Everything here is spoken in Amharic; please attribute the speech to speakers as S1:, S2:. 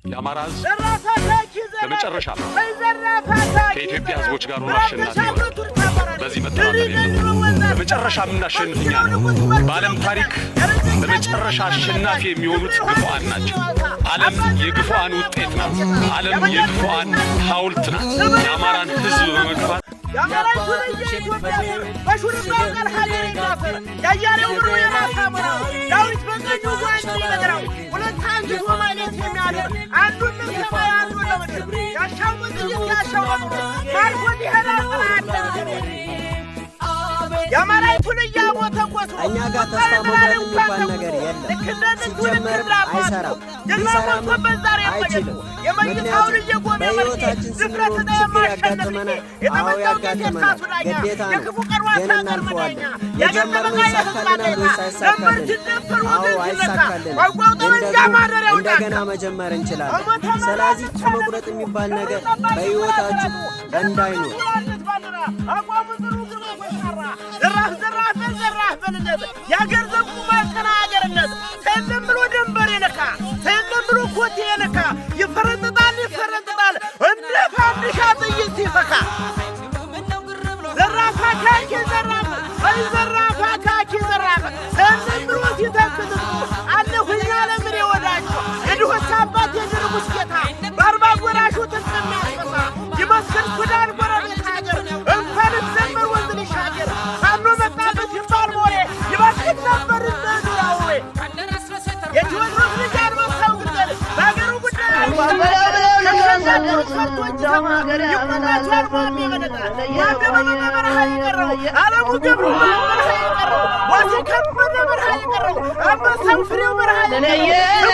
S1: የአማራ ሕዝብ በመጨረሻ ከኢትዮጵያ ሕዝቦች ጋር ሆኖ አሸናፊ ይሆናል። በዚህ መጠራጠር የለም። በመጨረሻ የምናሸንፍ እኛ ነን። በዓለም ታሪክ በመጨረሻ አሸናፊ የሚሆኑት ግፉዓን ናቸው። ዓለም የግፉዓን ውጤት ናት። ዓለም የግፉዓን ሐውልት ናት። የአማራን ሕዝብ በመግፋት
S2: የአማራይቱ ልጅ የኢትዮጵያ ስር በሹርባው ቃል ሀገር የሚያፈር ያያሌው ብሩ የራስ አሞራው ዳዊት በቀኙ ጓንድ ይነግራው ሁለት አንግቶ ማለት የሚያደር አንዱን ለሰማይ አንዱን ለምድር ያሻው በጥይት ያሻው በጥሩ ማርኮት ይሄዳል ጥላት። የአማራይቱ ልጅ አቦተኮሱ
S3: እኛ ጋር ተስፋ መቁረጥ የሚባል ነገር የለም። ሲጀመርም አይሰራም፣ ሊሰራም አይችልም። ምክንያቱም በሕይወታችን ስንኖር ችግር ያጋጥመናል። አዎ ያጋጥመናል፣ ግዴታ ነው። ግን እናልፈዋለን። የጀመርነው ይሳካልናል ወይስ አይሳካልንም? አዎ አይሳካልንም። ግን ደግሞ እንደገና መጀመር እንችላለን። ስለዚህ ተስፋ መቁረጥ የሚባል ነገር በሕይወታችሁ እንዳይኖር።
S2: አቋሙ ጥሩ ግርማ ኮስታራ ዘራፍ ዘራፍ በል ዘራፍ በልነት የአገር ዘቡ ማዕከል ሀገርነት ሰለም ብሎ ደንበር የነካ ሰለም ብሎ ኮቴ የነካ ይፈረጥጣል ይፈረጥጣል እንደ ፋንዲሻ ጥይት ሲፈካ። ዘራፍ አካኪ ዘራፍ አይ ዘራፍ አካኪ ዘራፍ ሰለም ብሎ ሲተክዝ አለሁኛ ለምን ወዳጆ የድሆች አባት የድርቡስ ጌታ በአርባ ጎራሹ ጥልቅ የሚያስፈታ ይመስክር ሱዳን ጎረቤት ሀገር እንኳን ዘመር ወንዝ ሊሻገር ፋኖ መጣበት ይባል ሞሬ ይባክን ነበር እንደ ዱር አውሬ። የቴዎድሮስ ልጅ አንበሳው ግልገል በሀገሩ ጉዳይ ይቆጣቸዋል። ማሜ በነጣ ማሜ በነጣ በረሃ የቀረው አለሙ ገብሩ በረሃ የቀረው ዋሴ ከበደ በረሃ የቀረው አንበሳው ፍሬው በረሃ የቀረው።